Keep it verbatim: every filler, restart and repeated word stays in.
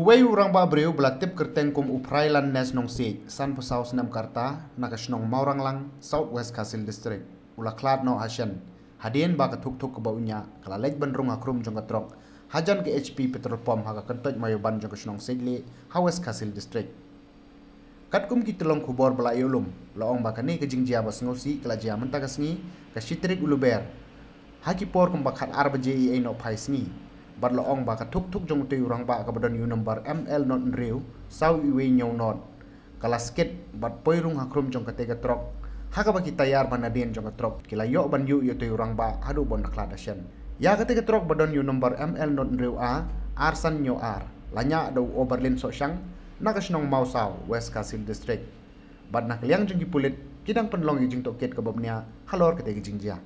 Uwei u rangbah briew ba la tip kyrteng kum u Phrailan Nes Nongsiej, sanphew saw snem ka rta, na ka shnong Mawranglang, South West Khasi Hills District, u la khlad noh ha shen hadien ba ka thuk thuk kaba u ñiah ka la leit ban rung ha khrum jong ka trok hajan ka H P petrol pump ha ka kyntoit Mayoban jong ka shnong Siejlieh ha West Khasi Hills District. Katkum ki tyllong khubor ba la ïohlum, la ong ba kane ka jingjia ba sngewsih ka la jia mynta ka sngi, ka shi tarik u Lber, ha ki por kumba khatar baje eiei nohphai sngi, bad la ong ba ka thuk thuk jong utei u rangbah kaba don ïa u nombar M L not hynriew saw uwei ñiew not, ka la skit bad poi rung ha khrum jong katei ka trok, ha kaba ki tayar ba nadien jong ka trok ki la ïoh ban ïuh ïa utei u rangbah haduh ba un da khlad ha shen. Ïa katei ka trok ba don ïa u nombar M L not hynriew A ar san ñiew ar la ñiah da u Oberlin Sohshang, na ka shnong Mawsaw, West Khasi Hills District. Bad na ka liang jong ki pulit, ki dang pynlong ïa ka jingtohkit kaba bniah halor katei ka jingjia.